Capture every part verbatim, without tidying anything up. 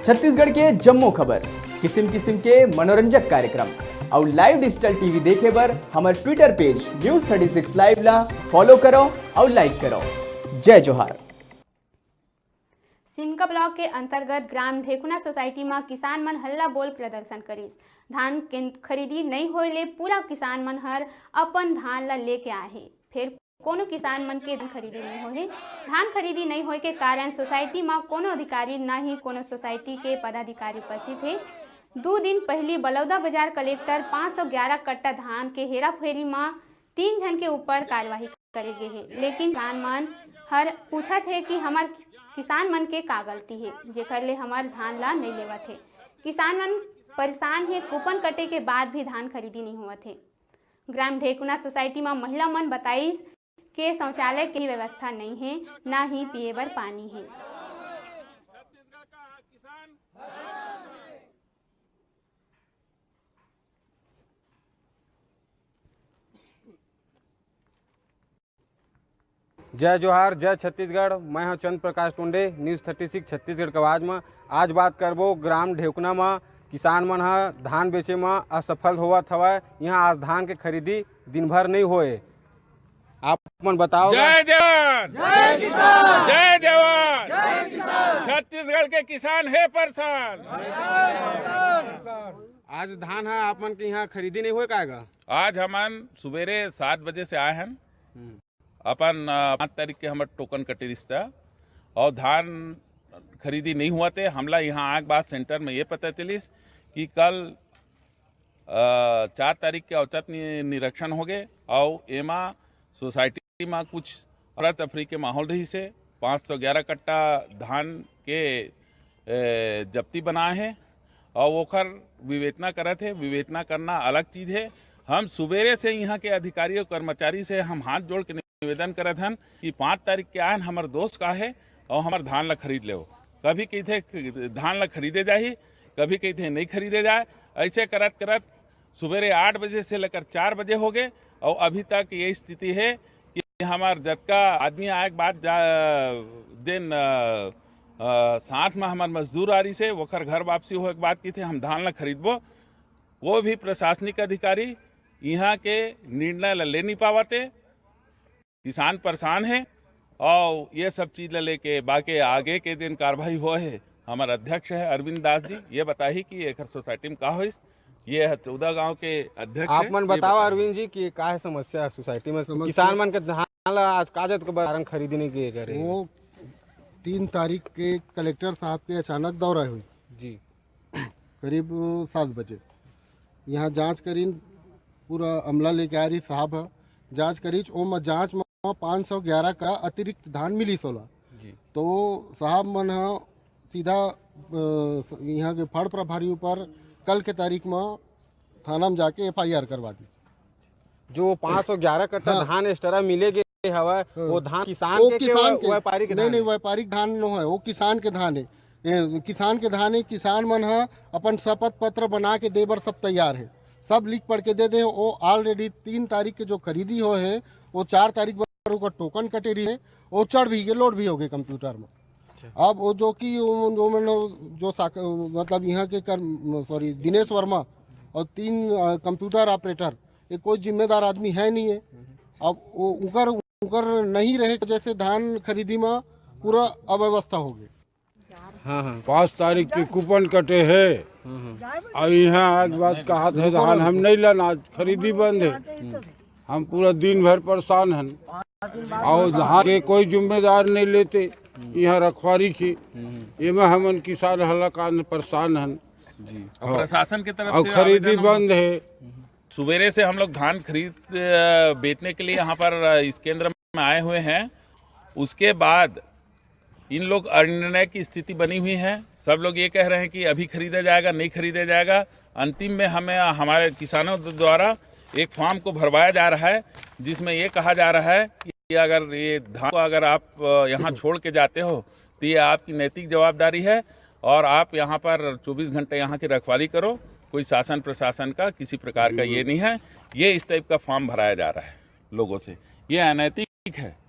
छत्तीसगढ़ के जम्मो खबर, किसिम किसिम के मनोरंजक कार्यक्रम अउ live digital T V देखे बर हमर Twitter page News thirty six Live ला follow करो अउ like करो। जय जोहार। सिमगा ब्लॉक के अंतर्गत ग्राम ढेकुना सोसाइटी म किसान मन हल्ला बोल प्रदर्शन करिस। धान के खरीदी नइ होए ले पूरा किसान मन हर अपन धान ला लेके आए हे, फेर कोनो किसान मन के धान खरीदी नइ होए हे। धान खरीदी नइ होए के कारण सोसाइटी म कोनो अधिकारी न ही कोनो सोसाइटी के पदाधिकारी उपस्थित हे। दू दिन पहिली बलौदा बाजार कलेक्टर पाँच सौ ग्यारह कट्टा धान के हेराफेरी म तीन झन के ऊपर कार्यवाही करे गे हे, लेकिन किसान मन हर पूछत हे कि हमर किसान मन के का गलती हे, जेकर ले हमर धान ला नइ लेवत हे। किसान मन परेशान हे, कूपन कटे के बाद भी धान खरीदी नइ होवत हे। ग्राम ढेकुना सोसाइटी म महिला मन बताइस के शौचालय के व्यवस्था नइ हे, ना ही पिए बर पानी हे। जय जोहार, जय छत्तीसगढ़। मैं हूं चंद्र प्रकाश Tunday, News thirty six Chhattisgarh के आवाज म। आज बात करबो ग्राम ढेकुना म किसान मन ह धान बेचे म असफल होवत हवय। इहां आज धान के खरीदी दिन भर नइ होए। आप मन बताओ गा। जय जवान, जय किसान, जय जवान। जय किसान। छत्तीसगढ़ के किसान हे परेशान। आज धान ह आप मन के इहां खरीदी नइ होए काय गा? आज हमन सुबेरे सात बजे से आए हन। हम्म। अपन, अ, पाँच तारीख के हमर टोकन कटे रिहिस त अउ धान खरीदी नइ होवत हे। हमला इहां आए के बाद सेंटर म ये पता चलिस कि कल, अ, चार तारीख के औचक नि-, निरीक्षण होगे अउ एमा सोसाइटी म कुछ अफरा तफरी के माहौल रहिस हे। पाँच सौ ग्यारह कट्टा धान के, ए, जब्ती बनाए हे अउ ओकर विवेचना करत हे। विवेचना करना अलग चीज हे। हम सुबेरे से इहां के अधिकारी अउ कर्मचारी से हम हाथ जोड़ के निवेदन करत हन कि पाँच तारीख के आयन, हमर दोस्त का हे अउ हमर धान ला खरीद लेव। कभी कहिथे धान ला खरीदे जाही, कभी कहिथे नइ खरीदे जाए। अइसे करत करत सुबेरे आठ बजे से लेकर चार बजे होगे अउ अभी तक ये स्थिति हे कि हमर जतका आदमी आए के बाद जा, जेन, अ, अ, साथ म हमर मजदूर आ रिहिस हे, ओकर घर वापसी होए के बाद कहिथे हम धान ला खरीदबो। वो भी प्रशासनिक अधिकारी इहां के निर्णय ला ले नइ पावत हे। किसान परेशान हे अउ ये सब चीज ला लेके बाकी आगे के दिन कार्रवाई होए हे। हमर अध्यक्ष हे अरविंद दास जी, ये बताही कि एकर सोसाइटी म का होइस। ये ह चौदह गांव के अध्यक्ष आप हे, मन ये बताओ बताही। अरविंद जी कि का हे समस्या हे सोसाइटी म? समस्या किसान मन के धान ला आज का जतका कारण खरीदी नइ करे? वो तीन तारीख के कलेक्टर साहब के अचानक दौरा होइस। जी। करीब सात बजे। इहां जांच करिन, पूरा अमला लेके आए रिहिस साहब ह। जांच करिस, ओमा जांच म पाँच सौ ग्यारह का अतिरिक्त धान मिलिस ओला। जी। तो साहब मन ह सीधा, अ, इहां के फड़ प्रभारी ऊपर कल के तारीख म थाना म जाके F I R करवा दिस। जो पाँच सौ ग्यारह कट्टा हाँ। धान extra मिले गे हवय, हाँ। वो धान किसान वो के, के किसान व्या-, के। व्यापारी के नहीं, धान नहीं, हे? व्यापारिक धान नो हे, वो किसान के धान हे। ये किसान के धान हे, किसान मन ह अपन शपथ पत्र बना के दे बर सब तैयार हे, सब लिख पढ़ के दे दे। वो already तीन तारीख के जो खरीदी होए हे, वो चार तारीख बर ओकर टोकन कटे रही हे, वो चढ़ भी गे, लोड भी हो गे कंप्यूटर में। अच्छा। अब वो जो कि वो, वो मन जो साक-, मतलब इहां के कर, sorry, दिनेश वर्मा अउ तीन, अ, कंप्यूटर ऑपरेटर, ये कोई जिम्मेदार आदमी हे नहीं हे। अब वो उकर, उकर नहीं रहे, जैसे धान खरीदी में पूरा अव्यवस्था हो गे। हाँ, हाँ। पाँच तारीख के कूपन कटे हे। हाँ, हाँ। अउ इहां आज बात कहत हे, धान हम नहीं लेन, आज खरीदी बंद हे। हम पूरा दिन भर परेशान हन। अउ धान के कोई जिम्मेदार नहीं लेते, इहां रखवारी के। एमा हमन किसान हलाकान परेशान हन। जी। अउ प्रशासन के तरफ अउ से खरीदी आवेदन बंद हे। सुबेरे से हम लोग धान खरीद, अ, बेचने के लिए यहाँ पर, अ, इस केंद्र में आए हुए हैं। उसके बाद इन लोग अनिर्णय की स्थिति बनी हुई है। सब लोग ये कह रहे हैं कि अभी खरीदा जाएगा, नहीं खरीदा जाएगा। अंतिम में हमें, हमारे किसानों द्वारा एक फॉर्म को भरवाया जा रहा है, जिसमें ये कहा जा रहा है कि अगर ये धान को अगर आप, अ, यहाँ छोड़ के जाते हो, तो ये आपकी नैतिक जवाबदारी है और आप यहाँ पर चौबीस घंटे यहाँ की रखवाली करो। कोई शासन प्रशासन का किसी प्रकार का ये नहीं है। ये इस टाइप का फॉर्म भराया जा रहा है लोगों से, ये अनैतिक है।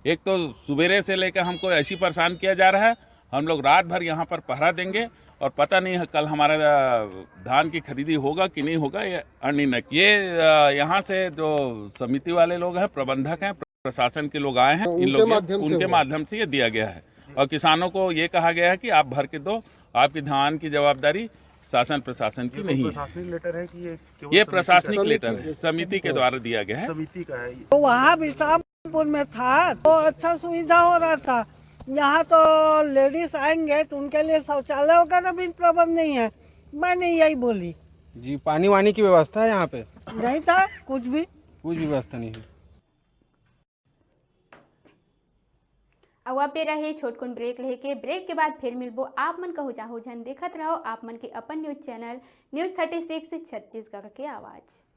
एक तो सुबेरे से लेकर हमको ऐसी परेशान किया जा रहा है, हम लोग रात भर यहाँ पर पहरा देंगे और पता नहीं है कल हमारा, अ, धान की खरीदी होगा कि नहीं होगा, ये अनिर्णय। ये, अ, यहाँ से जो समिति वाले लोग हैं, प्रबंधक हैं, प्रशासन के लोग आए हैं, इन उनके लोग ये, माध्यम से उनके हुआ। माध्यम से ये दिया गया है। और किसानों को ये कहा गया है कि आप भर के दो, आपकी धान की जवाबारी शासन प्रशासन की ये कोई नहीं है। प्रशासनिक लेटर है कि ये केवल ये समिति का प्रशासनिक है? लेटर है, समिति के द्वारा दिया गया है। समिति का है ये। तो वहाँ विश्रामपुर में था तो अच्छा सुविधा हो रहा था। यहाँ तो लेडीज आएंगे तो उनके लिए शौचालय वगैरह भी प्रबंध नहीं है। मैंने यही बोली। जी, पानी वानी की व्यवस्था है यहाँ पे? नहीं था कुछ भी। कुछ भी व्यवस्था नहीं है। अउ अब बेरा हे छोटकुन ब्रेक लेके। ब्रेक के बाद फिर मिलबो। आप मन कहूँ जाहू झन, देखत रहो आप मन के अपन news channel news thirty six Chhattisgarh के आवाज़।